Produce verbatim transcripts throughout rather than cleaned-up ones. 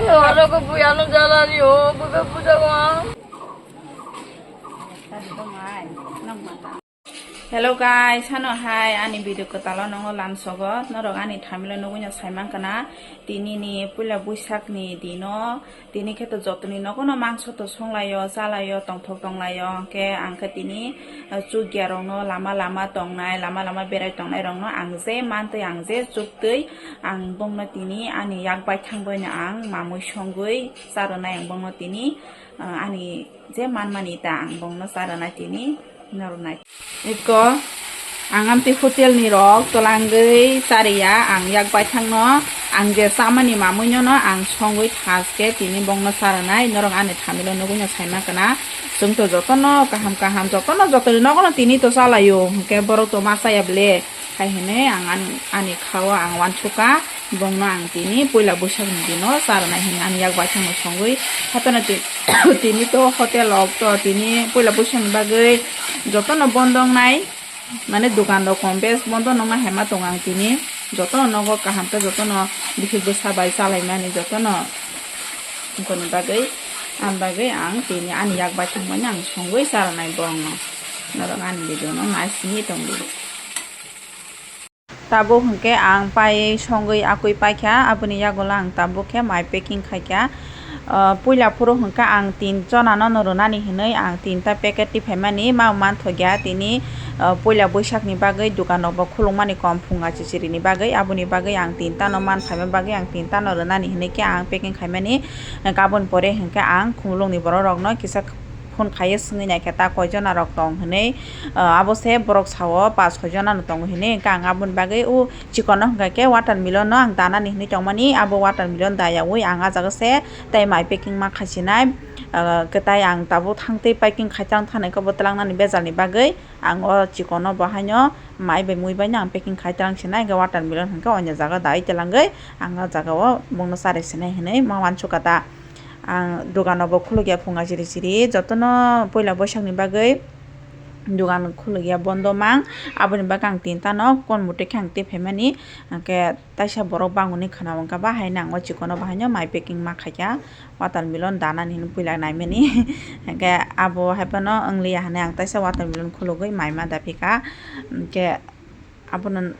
Oro ko buya no jalari ho, buka puja ko ang. Hello guys, hano hai ani video kwtalo nongo lamsogo, norok ani thamilo nugwi no saiman kana, tini ni puila buisak ni dino, tini khe to jotoni nogo no mangso to songlaio, chalaio, tongthok tonglaio, hwnkhe ang khe tini, eh, chukya rok no lama lama tongnai, lama lama berai tongnai rok no ang je mantwi, ang je chuktwi, ang bongno tini ani yak baithang bai no ang mamwi songwi charwnai, ang bongno tini, eh, ani je manmani ta ang bongno charwnai tini norwnai. Eko ang amtwi hotel ni rok twlangwi chariya, ang yak baithang no ang je chamani mamwi no no ang songwi thaske tini bongno charwnai, norok ani thamilo nugwi no saima kana. Chwng to jotono kaham kaham, jotono jotoni nogo no tini to chalaio, hwnkhe borok to ma chaya ble. Hai hwnwi ang an-, ani khao ang uansukha, bongno ang tini puila buisak ni dino charwnai hwnwi ani yak baithang no songwi. Hapheno ti-, tini to hotel rok to tini puila buisak ni bagwi jotono bondo wngnai, mane dukan rok kom bes bondo wngma hema tongo ang tini. Jotono nogo kaham khe jotono bihik bwsa bai chalaimani jotono wngkoni bagwi, ang bagwi ang tini ani yak baithang mani ang songwi charwnai borokno. Norok ani video no naisingwi tongdi. Tabuk hwnkhe ang pai songwi akwi paikha, aboni yagulo ang tabuk khe mai packing khaikha. Ah, puila phuru hwnkhe ang tin chonano no rwnani hwnwi ang tinta packet tiphaimani ma manthokya tini, ah, puila buisakni bagwi dukan rokbo khulukmani kom phunga chichirini bagwi, aboni bagwi ang tintano manphaima bagwi ang tintano rwnani hwnwi khe ang packing khaimani. Aboni pore hwnkhe ang khumulungni borok rokno kisa phone khaiwi swngwi naikha ta koi jona rok tong hwnwi, ah, abo se borok sao pas soi jona no tongo hwnwi, hwnkhe ang aboni bagwi o chikon no hwnkha khe watermelon no ang danani hwnwi tongmani, abo watermelon dayaui ang ah jaga se tei mai packing ma khaisinai, ah, kwtai ang tabuk thangtwi packing khaitang thanai khe bo twlangnani bejalni bagwi ang o chikon no bo haino mai bai mui bai no ang packing khaitang sinai, hwnkhe watermelon hwnkhe onya jaga dai twlangwi ang ah jaga o bongno charwi sinai hwnwi ma uansukha ta. Ang dugan rokbo khulukya phunga chiri chiri, jotono puila boisak ni bagwi dugan khulukya bondo mang, aboni bagwi ang tinta no kon mutai khe ang tephaimani, hwnkhe taisa borok bangoni khwna wngkha ba haino ang o chikon no bahaino mai packing ma khaikha, watermelon danani hinwi puila naimani, hwnkhe abo haiphano wngliya hinwi ang taisa watermelon khulugwi mai ma daphikha, hwnkhe abono.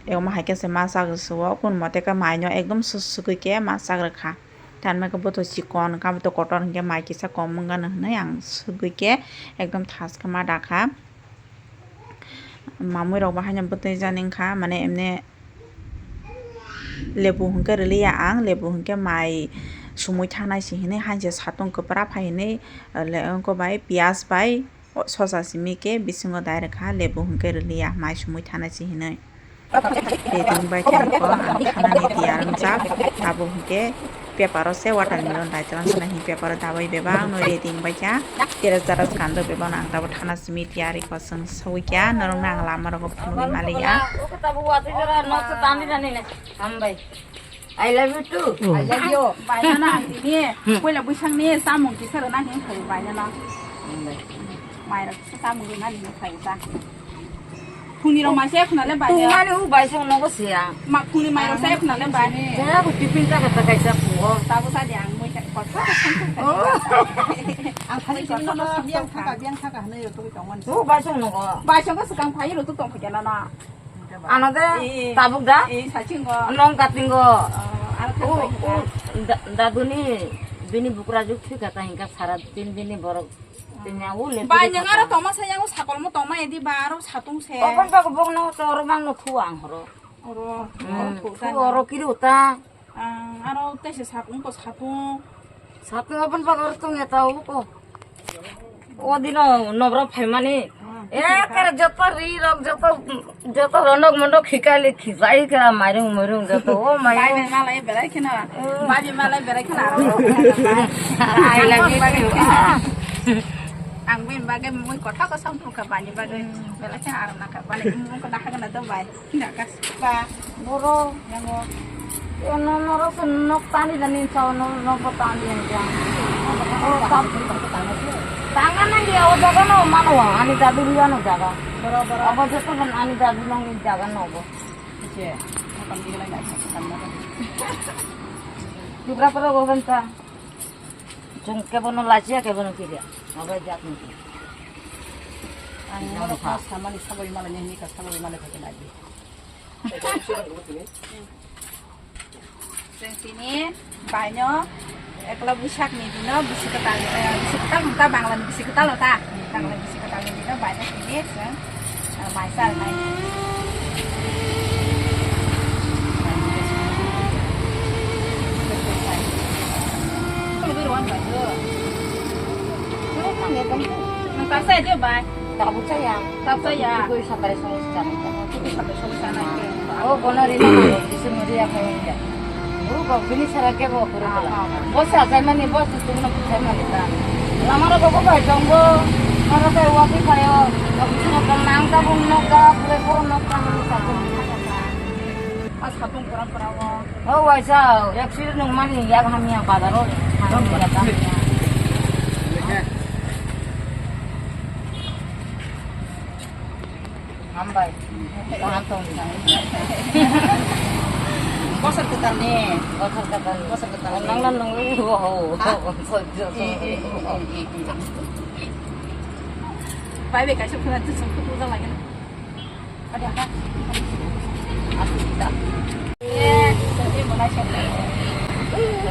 Ego ma hai khe se ma chak rw sio, kun mote khe mai no ekdom swk swkwi khe ma chak rw kha. Tamo khe bo to chikon, kamo to kotor hinkhe mai kisa kom wng gana hinwi ang swkwi khe ekdom thas khe ma da kha. Mamui rok bo haino bwtwi jani wng kha, mane emne lebu hinkhe rw liya ang, lebu hinkhe mai sumui thanai se hinwi, haino se satung kwpra phai hinwi, le-, wngkha bai piyaj bai. O sosa simi khe bisingo dai rwkha, lebu hinkhe rwliya, mai sumui thana se hinwi. Ready wngbai khe ang kho, ang thanani tiyar wngjak, abo hinkhe paper o se watermelon dai tong sina hin paper o dabai bebak no ready wngbai kha, teras daras kando bebak no ang tabuk thana simi tiyari kho chwng sogwi kha, norok no ang lama rogo phunugwi maliya. Hambai. I love you too. Oh. I love you. Bainana ang tini, hmm, puila bwsakni chamung kisa rwna hin phai bainana. Hmm. Mairok kisa chamung rwna hin phai ta. Phungni rok maise khuna le bainana. Phungmani u baisong nogo siya. Ma phungni mairok se khuna le bai. Jaya ko tiffin ta kata kaisa phungo. Tabo sa di ang mui kotha. Oh. Ang khani kotha no biang thaka, biang thaka hanai rok tongmani. U baisong nogo. Baisong ko swkang phai rok tong phai na na. Ano de, eh, tabuk da? Eh, sachingo. Nong katingo. Oh, ano u, thangbai u, da-, daduni, bini bukra juk thwi kata hingka sara tin bini borok. Tin yang u le. Ba, nyang aro toma sa yang u sakol mo toma edi ba aro satung se. Open pa ko bok no to oro mang no thu ang horo. Oro, hmm, oro thu thu ta. Oro kiri uta. Ang aro tei se satung ko satung. Satung open pa oro tong ya ta u ko. O dino nobra phaimani. Hmm. Ekare joto ri rok, joto, joto ronok monok khikali khijai kha mairung muirung joto. O mai. Bai bai malai berai kheno. Hmm. Bai bai malai berai kheno. I love you too. Ang bai bagwi mui kotha ko samphru kha bani bagwi. Hmm. Belai kheno aram nakha. Bani mui ko nakha na do bai. Ba, boro, yango. Yo, no, no, ro, no, tani, tani, sao, no, no, bo, tani, yang, yang. Oh, tam. Tangan na dia, o jaga no, mano, ani dadu liya no jaga. Boro, boro. Abo joto ban ani dadu no ni jaga no bo. Che, makan di lai, makan makan. Tubra pura gogan ta. Jung kebono lajia kebono kiria. Aba jak ni. Ang oro kha samani saboi malai ni ka saboi malai kha lagi. Jeng tini baino ekla busak ni dino bisi kwtal, eh, bisi kwtal hwnta Bangla ni bisi kwtal ta. Bangla ni bisi kwtal ni dino baino tini jeng, eh, mai sal mai. Nang ta sai dia bai. Tabuk saya. Tabuk saya. Itu sampai sore sekarang. Itu sampai sore sana itu. Oh, kono rina mano, bisa mari apa ya? Oh, kok bini sara ke bo kuru kula. Bos saya mani, bos itu na saya mani ta. Lama lo kok bai dong bo. Mara kai wapi kayo. Kok bisa nang ta bung nok ta, kure kuru nok ta mani sa. As khatung pura pura wo. Oh, waisa, yak sir nung mani, yak hamya bazar o. Hambai. Kaham tong. Bosor kwtal ni. Bosor kwtal ni. Bosor kwtal ni. Nang nang nang. Ha? Bai bai kaisa khuna tu sung tu lagi na.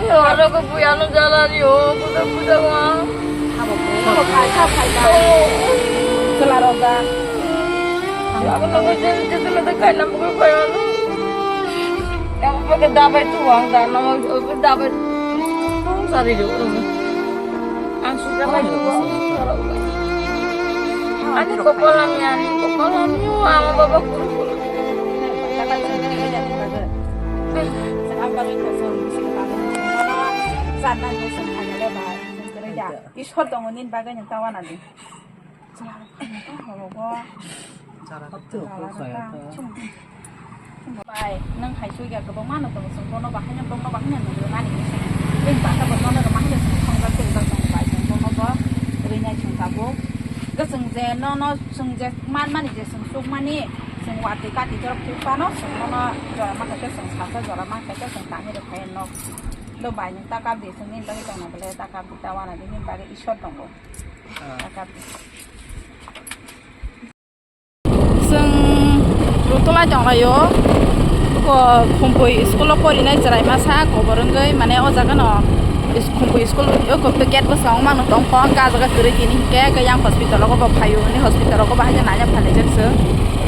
Oro ko bui ano jala ri o, buda buda wa. Abo ko phai, sa phai da. Chwla rok da. Abo no ko je, je chwla da kai lam ko phai ano. Abo ko dabai tu wang da, no ko dabai. Sari jo. Ang suka lagi. Ani kokolam ya, ani kokolam yo, ama baba kuru kuru. Isor tongo nini bagwi nang tawana di. Bai, nwng hai sui ya kwbangma no tongo, chwng bono bahai no, bono bahai no nung rwnani hinwi sini. Tei bata bo nono rwma hinwi sini thongjak tei jak tongo bai, chwng bono bo rwinai chwng tabuk. Hwnkhe chwng je nono chwng je manmani je chwng chukmani, chwng watwi kati jorok thik phano chwng bono jora mankha khe chwng salsa jora mankha khe chwng tangwi rwkha nok. Do bai nwng ta kap di, chwng nini bagwi tongna bwle ta kap di, ta wana di, nini bagwi Isor tongo. Ta kap di. Chwng Rutulai tonglaio. Oko Khumpui school o porinai chwraima sa kobor wngwi, mane o jaga no is-, Khumpui school o kok gate bwskango mangno tongkho, hwnkhe ah jaga kwrwi tini hinkhe, hwnkhe yang hospital o bo phaio, hwnwi hospital o bo haino naina phainai jak chwng.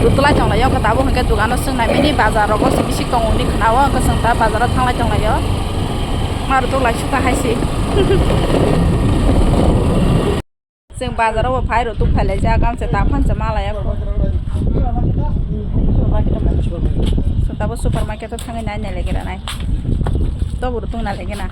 Rutulai tonglaio, hwnkhe tabuk hwnkhe dogano chwng naimani, bazar rogo se bisik tongo hwnwi khwnao, hwnkhe chwng ta bazar o thanglai tonglaio. Ma Rutuk lai suka hai se. Chwng bazar o bo phai rw tuk phai lai jak, ang se ta phan se ma lai ya kho. Chwng ta bo supermarket o thangwi nai nai lai gira nai. To bo rw tung nai lai gina.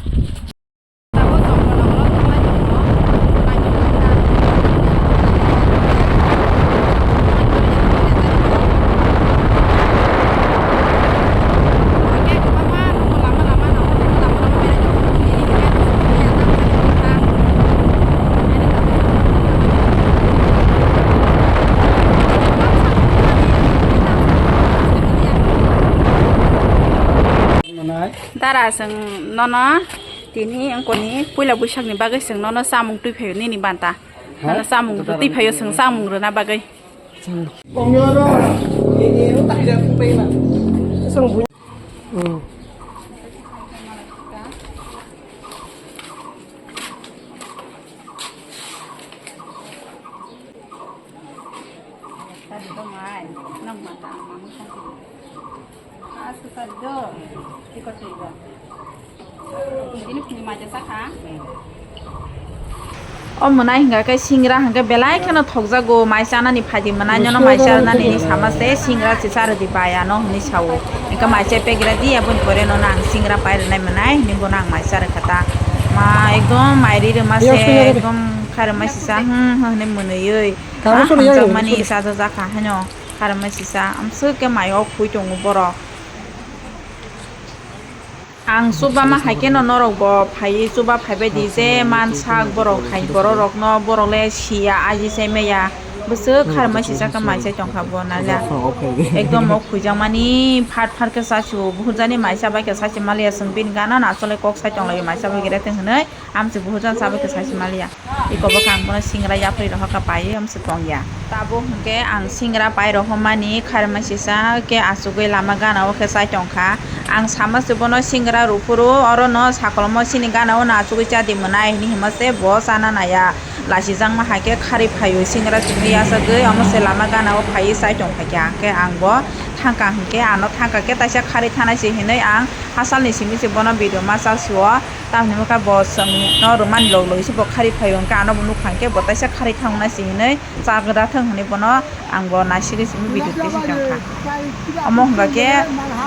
Dara, chwng nono tini wngkoni puila buisakni bagwi chwng nono chamung twi phaio nini banta. Nono chamung twi phaio chwng chamung rwna bagwi. O mwnai hingka khe singra hingke belai kheno thokjago, mai chanani phaidi mwnai, nono mai charwnani hinwi sama se, singra se charwdi bai ano hinwi sao. Hingke mai chai pegra di, aboni pore nono ang singra pai rwnai mwnai hinwi bono ang mai charwkha ta. Ma ekdom mai ri rwma se, ekdom khairokma sisa hmm hmm hinwi mwnwiwi. Hamjakmani chajakjakha haino khairokma sisa, amswk khe mai o phui tongo borok. Ang chuba ma hai khe no norok bo phaiwi chuba phaibai di je man sak borok hai borok rok no borok le sia aji sai maya Bwswk kharma sisa khe mai sai tongkha bo naila. Ekdom o khwijakmani phat phat khe sasu buhurjani mai sabai khe sachi maliya, chwng bini gana no achole kok sai tonglaio mai sabai gere thwng hwnwi amsi buhurjan sabai khe sachi maliya. Iko bwkha ang bono singra yapri rohor kha paiwi amsi tongya. Tabuk hwnkhe ang singra pai rohormani kharma sisa khe achugwi lama gana o khe sai tongkha. Ang sama se bono singra rw phuru oro no sakolmo chini gana o no achugwi cha di mwnai hinwi hima se bo chana naiya. Lasijakma hai khe kharwi phaio, singra chumui yachagwi omo se lama gana o phaiwi chai tong phaikha. Hwnkhe ang bo thangkha, hwnkhe ano thangkha khe taisa kharwi thanai se hinwi ang hasalni simi se bono video masa suo. Tamni hwnkha bo chwngno rwmani log logwi se bo kharwi phaio, hwnkhe ano bo nukha hwnkhe bo taisa kharwi thangna se hinwi chagra thang hinwi bono ang bo naisigwi simi video twi se tongkha. Omo hwnkha khe,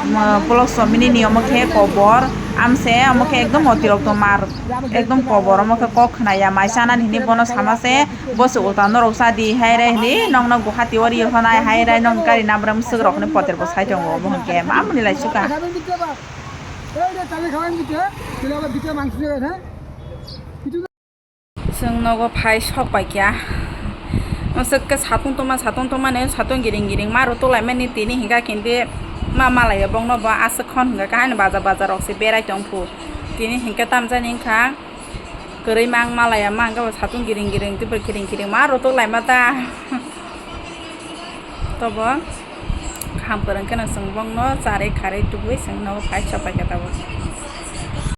um, polok somini ni omo khe kobor, amse omo khe ekdom otirokto mar. Ekdom kobor omo khe kok khwnaya mai chanani hinwi bono sama se, bo se ulta norok cha di hai re hinwi nokno Guwahati o ri honai hai re, nok gari number mwswk rok hinwi poter bo sai tongo obo hwnkhe mamani lai sukha. Chwng nogo phai sok pai kha. Aswk khe satung tongma, satung tongmani, satung giring giring ma rw tulaimani tini hinkha khe ma malaiya bokno bo aswk khon hinkha khe haino bajar bajar rok se berai tong phu. Tini hinkhe tamjani wngkha kwrwi ma ang malaiya ma hinkhe bo satung giring giring tei bo kiring kiring ma rw tulaima ta. Tobo kham kwrwng kheno chwng bokno charwi kharwi tubui chwng nogo phai sok pai kha tabuk.